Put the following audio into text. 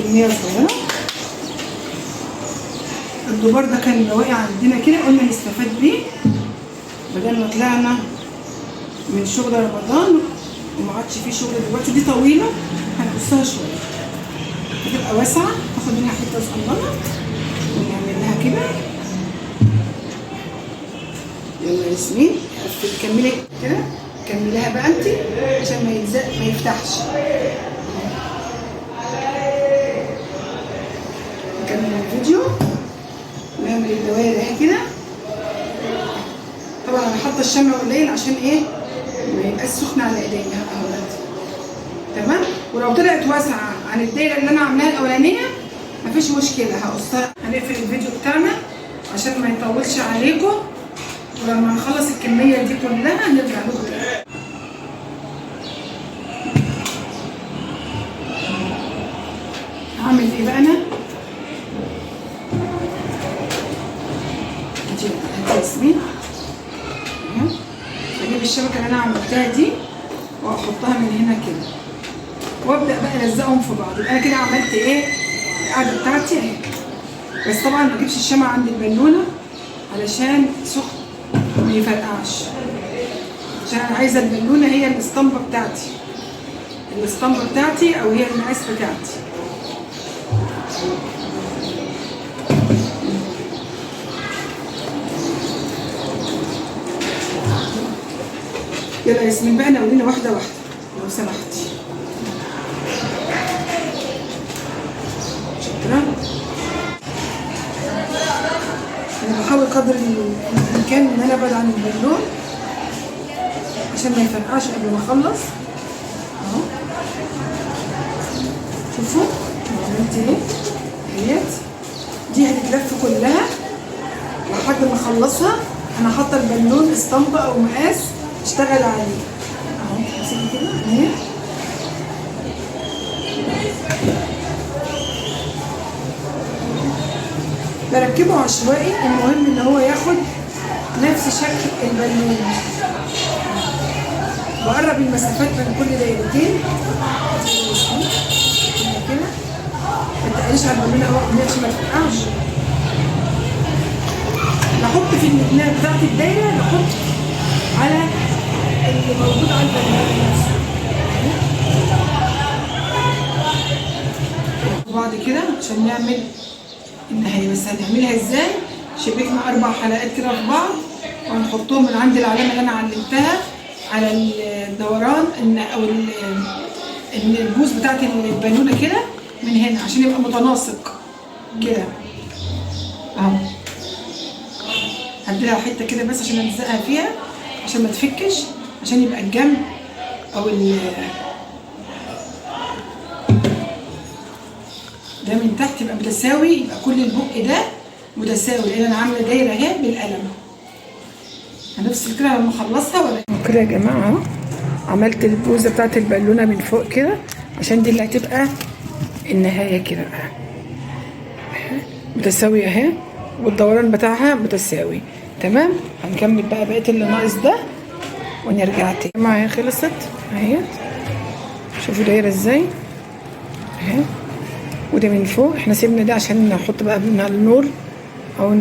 كمية صغيرة. الدوبار ده كان بواقي عندنا كده، قلنا نستفاد بيه بدل ما طلعنا من شغل رمضان وما عادش فيه شغل دلوقتي. دي طويلة هنقصها شوية، هتبقى واسعة، تاخد منها حتة صغننه ونعمل لها كده. يلا يا ياسمين كملي كده، كمليها بقى انت عشان ما يلزق ما يفتحش. نكمل الفيديو ونعمل الدوائر اهي كده. طبعا انا حاطه الشمع قليل عشان ايه؟ ما يبقاش سخن على ايديا اهوت. تمام. ولو طلعت واسعة عن الدايرة اللي انا عاملاها الاولانية مفيش مشكلة، هقصها. هنقفل الفيديو بتاعنا عشان ما يطولش عليكم، ولما نخلص الكمية دي كلها نرجع لكم تاني. هعمل ايه بقى انا؟ هاتي ياسمين، هجيب الشبكة اللي انا عملتها دي واحطها من هنا كده، وابدا بقى الزقهم في بعض. يبقى انا كده عملت ايه؟ القاعدة بتاعتي اهي. بس طبعا ما اجيبش الشمعة عند البالونة علشان سخن ما يفرقعش، عشان انا عايزه البالونة هي الاسطمبه بتاعتي، الاسطمبه بتاعتي او هي المقاس بتاعتي. يلا يا ياسمين بقى ناولينا واحدة واحدة لو سمحتي. شكرا. انا بحاول قدر الامكان ان انا ابعد عن البالون عشان ما يفرقعش قبل ما اخلص. اهو شوفوا عملت ايه اهيت. دي هتتلف كلها لحد ما اخلصها. انا حاطه البالون اسطمبه او مقاس اشتغل عليه اهو. امسكي كده اهي. بركبه عشوائي، المهم ان هو ياخد نفس شكل البالون. بقرب المسافات بين كل دايرتين كده، ما تقليش على البالونة قوي عشان ما تفرقعش. نحط في النهاية بتاعت الدايرة، نحط على اللي موجود على البالونة نفسه بعد كده عشان نعمل النهاية. بس هنعملها ازاي؟ شبكنا 4 حلقات كده في بعض، وهنحطهم من عند العلامة اللي انا علمتها على الدوران او البوز بتاعت البالونة كده من هنا عشان يبقى متناسق كده اهو. هديلها حتة كده بس عشان الزقها فيها عشان ما تفكش، عشان يبقى الجنب او ده من تحت يبقى متساوي، يبقى كل البق ده متساوي، لان انا عامله دايرة اهي بالقلم. هنفصل كده لما اخلصها ولا كده يا جماعة. اهو عملت البوزه بتاعت البالونة من فوق كده عشان دي اللي هتبقى النهاية كده متساوية اهي، والدوران بتاعها متساوي. تمام. هنكمل بقى بقية اللي ناقص ده ونرجع تاني. يا جماعة خلصت اهي، شوفوا دايرة ازاي اهي. وده من فوق احنا سيبنا ده عشان نحط بقى منها النور او